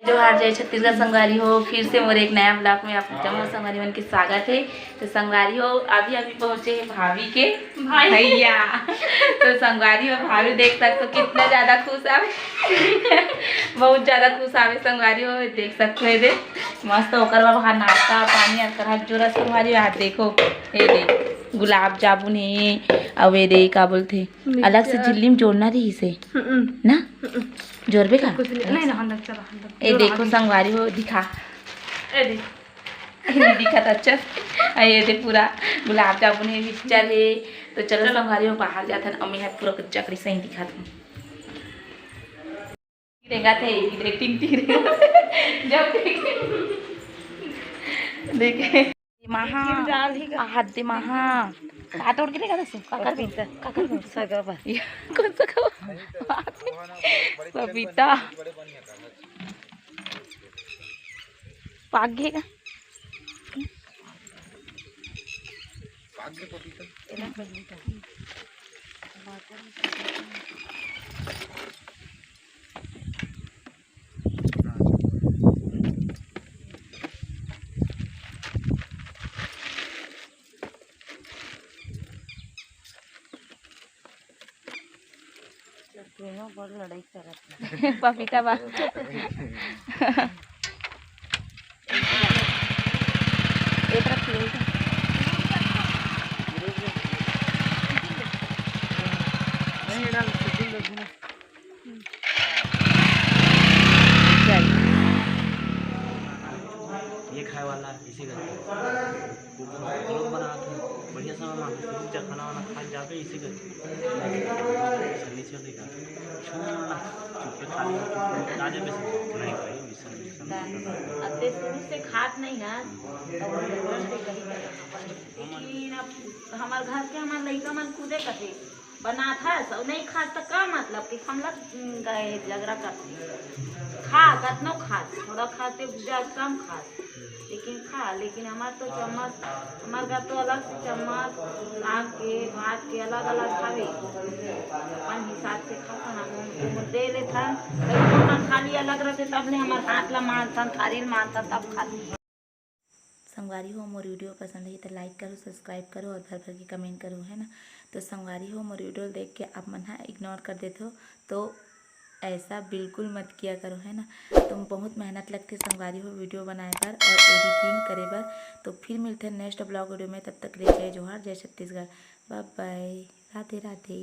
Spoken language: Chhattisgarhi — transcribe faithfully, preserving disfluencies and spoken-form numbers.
जोहार, जय छत्तीसगढ़ संगवारी हो। फिर से मोर एक नया vlog में आप जम्मो संगवारी मन के स्वागत है। तो संगवारी हो, अभी अभी पहुँचे है भाभी के भाई। भैया। तो संगवारी हो, भाभी देख सकते हो कितना ज्यादा खुश आवे। बहुत ज्यादा खुश आवे संगवारी हो, देख सकते हो। ये दे मस्त ओकर बर वहाँ नाश्ता पानी अउ करत जोर संगवारी हो। देखो, ये दे गुलाब जामुन है, अउ ये दे का बोलथे, अलग से झिल्ली में जोड़ना रहिस हे ना। जोरबे का? कुछ नहीं, नहीं, नहीं, हम लोग चला, हम लोग ए देखो संगवारी हो, दिखा। ए देख। दिखत अच्छा। आ ये दे पूरा गुलाब जामुन है, मिक्सचर है। तो चलो संगवारी हो, बाहर जाथन। अम्मी है पूरा कुछ चकरी सही दिखत हूँ। रेंगा थे, इधर टिंग टिंग रेंगा थे। जब देखे, देखे। महा, हाथ दे महा। हाथ तोड़ के देखा था सु, काकर भी, काकर भी, सगा बा। ये कौन सा खबर? पपीता। पाक गए का? तीनों बड़ लड़ाई करत हे। पपीता बा। ए तरफ ले जा। नहीं, एड़ा shooting कर दूंगा। चल। ये खाए वाला इसी करके। कुकर में लोग बनात हे, बढ़िया समय में रुक जा, खाना वाना खा जाबे, इसी करके। सर्विस चलेगा। छोड़ ना, चुप पे खा ले, चुप पे खा जाबे। नहीं भाई, मिशन, मिशन। अब ते शुरू से खात नहीं है, तो हम लोगन से कहीं करना पड़े। लेकिन अब हमार घर के हमार लइका मन खुदे कथे, बनाथस अउ नहीं खास त का मतलब कि हमला, उम, का ये झगड़ा करथे। खा, कतनो खा, थोड़ा खाते जा कम खा, लेकिन खा। लेकिन हमार तो चम्मच, हमार घर तो अलग से चम्मच, साग के, भात के अलग-अलग खावे। अपन हिसाब से खाथन, हम उनको दे लेथन। कहीं खाली अलग रहते तब ले हमार हाथ ला मांजथन, थारी ला मांजथन, तब खाथन। संगवारी हो, मोर वीडियो पसंद आही त like करो, subscribe करो और भर भर के comment करो, है ना। तो संगवारी हो, मोर वीडियो देख के आप मन हा ignore कर देथो, तो ऐसा बिल्कुल मत किया करो, है ना। तो बहुत मेहनत लगथे संगवारी हो वीडियो बनाए बर और editing करे बर। तो फिर मिलथे next vlog वीडियो में, तब तक के लिए जय जोहार, जय छत्तीसगढ़, bye bye, राधे राधे।